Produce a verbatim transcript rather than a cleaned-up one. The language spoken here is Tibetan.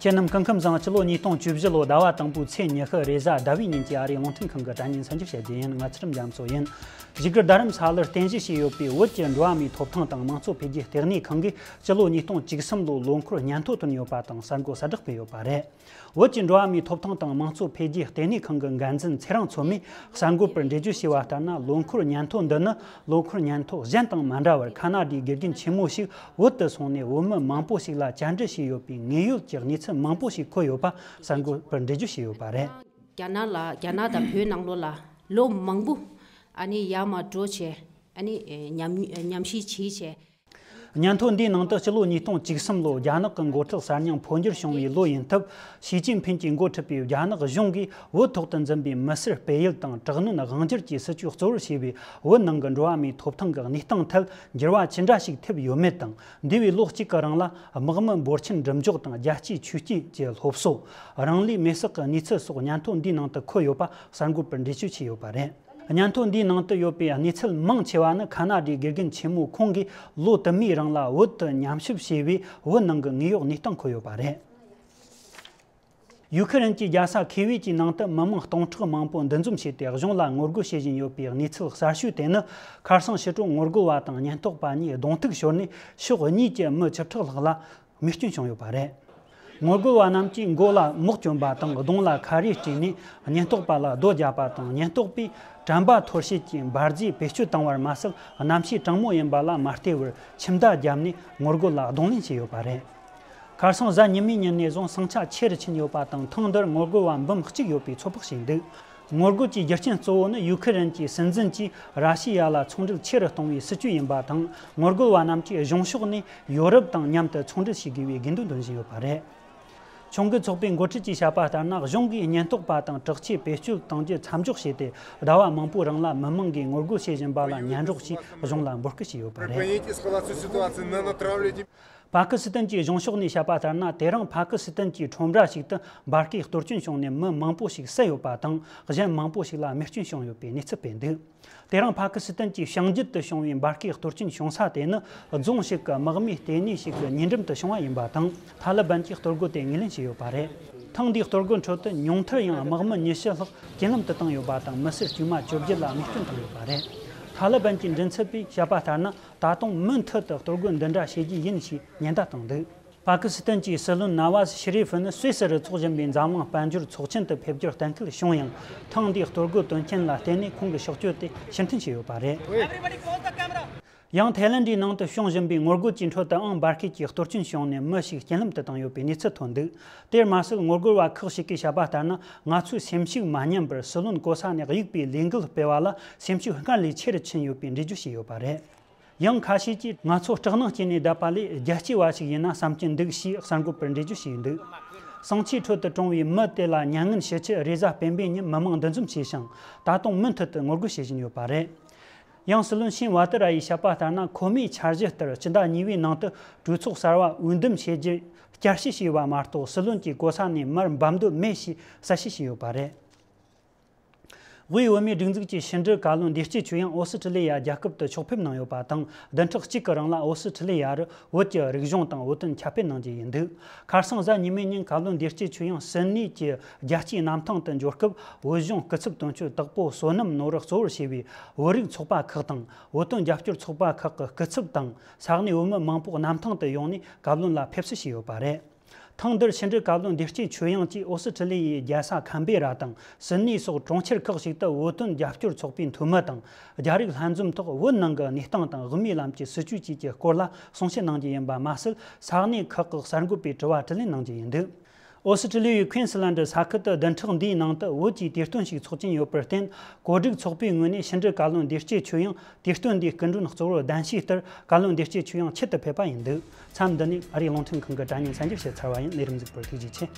ཁྱེད་རྣམས་སྐུ་ཁམས་བཟང་། སྤྱི་ལོ་ཉིས་སྟོང་བཅུ་བཞི་ལོ་ཟླ་བ་དང་པོའི་ཚེས་ཉི་ཤུ་རེས་གཟའ་ཟླ་བའི་ཉིན་གྱི་ཨ་རིའི་རླུང་འཕྲིན་ཁང་གི་དྲ་བརྙན་གསར་འགྱུར་བཤད་རྒྱུ་ཡིན། ང་ཚུལ་ཁྲིམས་རྒྱ་མཚོ་ཡིན། བཞུགས་སྒར་རྡ་རམ་ས་ལར་རྟེན་གཞི་བྱས་ཡོད་པའི་བོད་ཀྱི་འགྲོ་བ་མིའི་ཐོབ་ཐང་དང་དམངས་གཙོ་འཕེལ་རྒྱས་ལྟེ་གནས་ཁང་གིས་སྤྱི་ལོ་ཉིས་སྟོང་བཅུ་གསུམ་ལོའི་ལོ་འཁོར་སྙན་ཐོ་བཏོན་ཡོད་པ་དང་གསར་འགོད་གསལ་བསྒྲགས་སྤེལ་ཡོད་པ་རེད། བོད་ཀྱི་འགྲོ་བ་མིའི་ཐོབ་ཐང་དང་དམངས་གཙོ་འཕེལ་རྒྱས་ལྟེ་གནས་ཁང་གི་འགན་འཛིན་ཚེ་རིང་མཚོ་མོས་གསར་འགོད་པར་འགྲེལ་བརྗོད་བྱས་པ་ལྟར་ན། ལོ་འཁོར་སྙན་ཐོ་འདི་ནི་ལོ་འཁོར་སྙན་ཐོ་གཞན་དང་མ་འདྲ་བར། ཁ་ན་ཌའི་དགེ་རྒན་ཆེན་མོ་ཞིག་བོད་དུ་སོང་ནས་བོད་མི་མང་པོ་ཞིག་ལ་བཅར་འདྲི་བྱས་ཡོད་པའི་དངོས་ཡོད་ཀྱི་གནས་ཚུལ་མང་པོ་ཞིག་འཁོད་ཡོད་པ་གསར་འགོད་པར་འགྲེལ་བརྗོད་བྱས་ཡོད་པ་རེད། རྒྱ་ནག་ལ། རྒྱ་ནག་དང་བོད་ནང་ལོགས་ལ་ལོ་མང་པོ་ཨ་ནི་ཡར་མར་འགྲོ་བྱས། ཨ་ནི་ཉམས་ཉམས་ཞིབ་བྱས་བྱས། སྙན་ཐོ་འདིའི་ནང་དུ་སྤྱི་ལོ་ཉིས་སྟོང་བཅུ་གསུམ་ལོ་རྒྱ་ནག་གི་འགོ་ཁྲིད་གསར་རྙིང་འཕོ་འགྱུར་བྱུང་བའི་ལོ་ཡིན་སྟབས། ཞི་ཅིན་ཕིན་གྱིས་འགོ་ཁྲིད་པའི་རྒྱ་ནག་གཞུང་གིས་བོད་ཐོག་ཏུ་འཛིན་པའི་མི་སེར་སྤེལ་ཡུལ་དང་དྲག་གནོན་དབང་སྒྱུར་གྱི་སྲིད་བྱུས་གཙོ་བོར་བྱས་པའི་བོད་ནང་གི་འགྲོ་བ་མིའི་ཐོབ་ཐང་གི་གནས་སྟངས་ཐད་འགྱུར་བ་ཅི་འདྲ་ཞིག་ཐེབས་ཡོད་མེད་དང་། འདས་པའི་ལོ་གཅིག་གི་རིང་ལ་དམག་མི་འབོར་ཆེན་སྒྲུབ་འཇོག་དང་རྒྱལ་གཅེས་ཆོས་གཅེས་ཀྱི་སློབ་གསོ། རང་ལུས་མེར་བསྲེགས་ཀྱི་གནས་ཚུལ་སོགས་སྙན་ཐོ་འདིའི་ནང་དུ་འཁོད་ཡོད་པ་གསར་འགོད་པར་འགྲེལ་བརྗོད་བྱས་ཡོད་པ་རེད། སྙན་ཐོ་འདིའི་ནང་དུ་ཡོད་པའི་གནས་ཚུལ་མང་ཆེ་བ་ནི་ཁ་ན་ཌའི་དགེ་རྒན་ཆེན་མོ་ཁོང་གིས་ལོ་དུ་མའི་རིང་ལ་བོད་དུ་ཉམས་ཞིབ་བྱས་པའི་བོད་ནང་གི་དངོས་ཡོད་གནས་སྟངས་འཁོད་ཡོད་པ་རེད། ཡུ་ཁི་རན་གྱི་རྒྱལ་ས་ཁི་ཝི་ཅིའི་ནང་དུ་མི་མང་སྟོང་ཕྲག་མང་པོ་འདུ་འཛོམས་བྱས་ཏེ་གཞུང་ལ་ངོ་རྒོལ་བྱེད་བཞིན་ཡོད་པའི་གནས་ཚུལ་གསར་ཤོས་དེ་ནི། ཁ་སང་ཕྱི་དྲོ་ངོ་རྒོལ་བ་དང་ཉེན་རྟོག་པ་གཉིས་གདོང་ཐུག་ཤོར་ནས་ཕྱོགས་གཉིས་ཀྱི་མི་བཅུ་ཕྲག་ལྷག་ལ་རྨས་སྐྱོན་བྱུང་ཡོད་པ་རེད། ངོ་རྒོལ་བ་རྣམས་ཀྱིས་མགོ་ལ་མོག་གྱོན་པ་དང་གདོང་ལ་ཁ་རས་སྤྲས་ནས་ཉེན་རྟོག་པ་ལ་རྡོ་བརྒྱབ་པ་དང་། ཉེན་རྟོག་པས་དྲན་པ་འཐོར་བྱེད་ཀྱི་འབར་རྫས་བེད་སྤྱོད་བཏང་བར་མ་ཟད། གནམ་གཤིས་གྲང་མོ་ཡིན་པ་ལ་མ་བལྟས་པར་ཁྱིམ་བརྡ་བརྒྱབ་ནས་ངོ་རྒོལ་ལ་གདོང་ལེན་བྱས་ཡོད་པ་རེད། ཁ་སང་གཟའ་ཉི་མའི་ཉིན་ནས་བཟུང་ཟིང་ཆ་ཆེ་རུ་ཕྱིན་ཡོད་པ་དང་། ཐེངས་འདིར་ངོ་རྒོལ་བ་འབུམ་གཅིག་ཡོད་པའི་ཚོད་དཔག་བྱས་འདུག་ངོ་རྒོལ་གྱི་རྒྱུ་རྐྱེན་གཙོ་བོ་ནི་ཡུ་ཁི་རན་གྱི་སྲིད་འཛིན་གྱིས་ར་ཤི་ཡ་ལ་ཚོང་འབྲེལ་ཆེ་རུ་གཏོང་བའི་སྲིད་ཇུས་ཡིན་པ་དང་། ངོ་རྒོལ་བ་རྣམས་ཀྱིས་གཞུང་ཕྱོགས་ནས་ཡོ་རོབ་དང་མཉམ་དུ་ཚོང་འབྲེལ་བྱེད་དགོས་པའི་དགོས་འདུན་འདོན་བཞིན་ཡོད་པ་རེད། ཁྱོན་གྱི་ཚོགས་པའི་འགོ་ཁྲིད་ཀྱིས་བཤད་པ་ལྟར་ན། གཞུང་གིས་ཉེན་རྟོག་པ་དང་དྲག་ཆས་བེད་སྤྱོད་གཏང་རྒྱུ་མཚམས་འཇོག་བྱས་ཏེ། ཟླ་བ་མང་པོའི་རིང་ལ་མི་མང་གིས་ངོ་རྒོལ་བྱེད་བཞིན་པ་ལ་མཉའ་གྲོགས་ཀྱིས་གཞུང་ལ་འབོད་སྐུལ་བྱས་ཡོད་པ་རེད། Принять эскалацию ситуации на направлении. པ་ཀི་སི་ཐན་གྱི་གཞུང་ཕྱོགས་ནས་བཤད་པ་ལྟར་ན། དེ་རིང་པ་ཀི་སི་ཐན་གྱི་ཁྲོམ་ར་ཞིག་ཏུ་འབར་གས་གཏོར་སྐྱོན་བྱུང་ནས་མི་མང་པོ་ཞིག་བསད་ཡོད་པ་དང་། གཞན་མང་པོ་ཞིག་ལ་རྨས་སྐྱོན་བྱུང་ཡོད་པའི་གནས་ཚུལ་སྤེལ་འདུག་དེ་རིང་པ་ཀི་སི་ཐན་གྱི་བྱང་རྒྱུད་དུ་བྱུང་བའི་འབར་གས་གཏོར་སྐྱོན་བྱུང་ས་དེ་ནི། རྫོང་ཞིག་གི་དམག་མིའི་ལྟེ་གནས་ཤིག་གི་ཉེ་འགྲམ་དུ་བྱུང་བ་ཡིན་པ་དང་། ཐ་ལི་བན་གྱིས་གཏོར་རྒོལ་དེ་ངོས་ལེན་བྱས་ཡོད་པ་རེད། ཐེངས་འདིའི་གཏོར་རྒོལ་ཁྲོད་དུ་ཉུང་མཐར་ཡང་དམག་མི་ཉི་ཤུ་ལྷག་རྐྱེན་ལམ་དུ་བཏང་ཡོད་པ་དང་། མི་སེར་དཀྱུས་མ་བཅོ་བརྒྱད་ལ་རྨས་སྐྱོན་བཏང་ཡོད་པ་རེད། ཐ་ལི་བན་གྱི་མགྲིན་ཚབ་པས་བཤད་པ་ལྟར་ན། ད་དུང་མུ་མཐུད་དུ་གཏོར་རྒོལ་འདི་འདྲ་བྱེད་རྒྱུ་ཡིན་ཞེས་ཉེན་བརྡ་བཏང་འདུག་པ་ཀི་སི་ཐན་གྱི་སྲིད་བློན་ན་ཝཱ་ཟི་ཤི་རི་ཧྥི་ནི་སུད་སི་རུ་འཚོགས་བཞིན་པའི་འཛམ་གླིང་དཔལ་འབྱོར་ཚོགས་ཆེན་དུ་ཕེབས་རྒྱུར་གཏན་འཁེལ་བྱུང་ཡང་། ཐེངས་འདིའི་གཏོར་རྒོལ་དོན་རྐྱེན་ལ་བརྟེན་ནས་ཁོང་གི་ཕྱོགས་བསྐྱོད་དེ་ཕྱིར་འཐེན་བྱས་ཡོད་པ་རེད། ཡང་ཐའི་ལེན་ཌིའི་ནང་དུ་བྱུང་བཞིན་པའི་ངོ་རྒོལ་གྱི་ཁྲོད་དུའང་འབར་གས་ཀྱི་གཏོར་སྐྱོན་བྱུང་ནས་མི་ཞིག་རྐྱེན་ལམ་དུ་བཏང་ཡོད་པའི་གནས་ཚུལ་ཐོན་འདུག་དེར་མ་ཟད། ངོ་རྒོལ་བ་ཁག་ཅིག་གིས་བཤད་པ་ལྟར་ན། ང་ཚོས་སེམས་ཤུགས་མ་ཉམས་པར་སྲིད་བློན་གོ་ས་ནས་གཡུག་པའི་ལས་འགུལ་སྤེལ་བ་ལ་སེམས་ཤུགས་སྔར་ལས་ཆེ་རུ་ཕྱིན་ཡོད་པའི་འགྲེལ་བརྗོད་བྱས་ཡོད་པ་རེད། ཡང་ཁ་ཤས་ཀྱིས། ང་ཚོ་སྐྲག་སྣང་སྐྱེས་ནས་བསྡད་པ་ལས་རྒྱལ་གཅེས་པ་ཞིག་ཡིན་ན་བསམ་གྱི་འདུག་ཞེས་གསར་འགོད་པར་འགྲེལ་བརྗོད་བྱས་འདུག་ཟིང་ཆའི་ཁྲོད་དུ་གྲོངས་པའི་མི་དེ་ལ་མྱ་ངན་ཞུ་ཆེད་རེས་གཟའ་སྤེན་པའི་ཉིན་མི་མང་འདུ་འཛོམས་བྱས་ཤིང་། ད་དུང་མུ་མཐུད་དུ་ངོ་རྒོལ་བྱེད་བཞིན་ཡོད་པ་རེད། ཡང་སྲིད་བློན་ཤིན་ཝ་ཏི་ར་ཡིས་བཤད་པ་ལྟར་ན། ཁོ་མོས་འཆར་གཞི་ལྟར་སྤྱི་ཟླ་གཉིས་པའི་ནང་དུ་གྲོས་ཚོགས་གསར་བ་འོས་འདེམས་བྱེད་རྒྱུ་བསྐྱར་ཞིབ་བྱས་པ་མ་གཏོགས། སྲིད་བློན་གྱི་གོ་ས་ནས་མར་འབབ་འདོད་མེད་ཞེས་གསལ་བཤད་བྱས་ཡོད་པ་རེད། དབུས་བོད་མིའི་སྒྲིག་འཛུགས་ཀྱི་ཕྱི་འབྲེལ་བཀའ་བློན་ལྡེ་སྐྱིད་ཆོས་དབྱངས་ཨོ་སི་ཁྲི་ལི་ཡ་རྒྱལ་ཁབ་ཏུ་ཕྱོགས་ཕེབས་གནང་ཡོད་པ་དང་། བདུན་ཕྲག་གཅིག་གི་རིང་ལ་ཨོ་སི་ཁྲི་ལི་ཡ་རུ་བོད་ཀྱི་རིག་གཞུང་དང་བོད་དོན་ཁྱབ་སྤེལ་གནང་རྒྱུ་ཡིན་འདུག་ཁ་སང་གཟའ་ཉི་མའི་ཉིན་བཀའ་བློན་ལྡེ་སྐྱིད་ཆོས་དབྱངས་སིད་ནི་གྱི་རྒྱལ་སྤྱིའི་གནམ་ཐང་དུ་འབྱོར་སྐབས། བོད་གཞུང་སྐུ་ཚབ་དོན་གཅོད་དྭགས་པོ་བསོད་ནམས་ནོར་བུ་གཙོ་བོར་བྱས་པའི་བོད་རིགས་ཚོགས་པ་ཁག་དང་། བོད་དོན་རྒྱབ་སྐྱོར་ཚོགས་པ་ཁག་གི་སྐུ་ཚབ་དང་། ས་གནས་བོད་མི་མང་པོ་གནམ་ཐང་དུ་ཡོང་ནས་བཀའ་བློན་ལ་ཕེབས་བསུ་བྱས་ཡོད་པ་རེད། ཐེངས་འདིར་ཕྱི་འབྲེལ་བཀའ་བློན་ལྡེ་སྐྱིད་ཆོས་དབྱངས་ཀྱིས་ཨོ་སི་ཁྲི་ལི་ཡའི་རྒྱལ་ས་ཁན་བེ་ར་དང་སིད་ནི་སོགས་གྲོང་ཁྱེར་ཁག་ཅིག་ཏུ་བོད་དོན་རྒྱབ་སྐྱོར་ཚོགས་པའི་འཐུས་མི་དང་། རྒྱ་རིགས་ལྷན་འཛོམས་ཐོག་བོད་ནང་གི་གནས་སྟངས་དང་། དབུ་མའི་ལམ་གྱི་སྲིད་བྱུས་བཅས་ཀྱི་སྐོར་ལ་གསུང་བཤད་གནང་རྒྱུ་ཡིན་པ་མ་ཟད། ས་གནས་ཁག་གི་གསར་འགོད་པའི་དྲི་བ་དྲིས་ལན་གནང་རྒྱུ་ཡིན་འདུག་ཨོ་སི་ཁྲི་ལི་ཡའི་ཁུན་སི་ལན་ཌི་ས་ཁུལ་དུ་བདུན་ཕྲག་འདིའི་ནང་དུ་བོད་ཀྱི་དུས་སྟོན་ཞིག་འཚོགས་ཀྱིན་ཡོད་པར་བརྟེན། གོ་སྒྲིག་ཚོགས་པའི་ངོས་ནས་ཕྱི་འབྲེལ་བཀའ་བློན་ལྡེ་སྐྱིད་ཆོས་དབྱངས་དུས་སྟོན་འདིའི་སྐུ་མགྲོན་གཙོ་བོར་གདན་ཞུས་ལྟར། བཀའ་བློན་ལྡེ་སྐྱིད་ཆོས་དབྱངས་ཆེད་དུ་ཕེབས་པ་ཡིན་འདུག་མཚམས་འདི་ནས་ཨ་རིའི་རླུང་འཕྲིན་ཁང་གི་དྲ་བརྙན་གསར་འགྱུར་བཤད་ཚར་བ་ཡིན། ལས་རིམ་གཟིགས་པར་ཐུགས་རྗེ་ཆེ།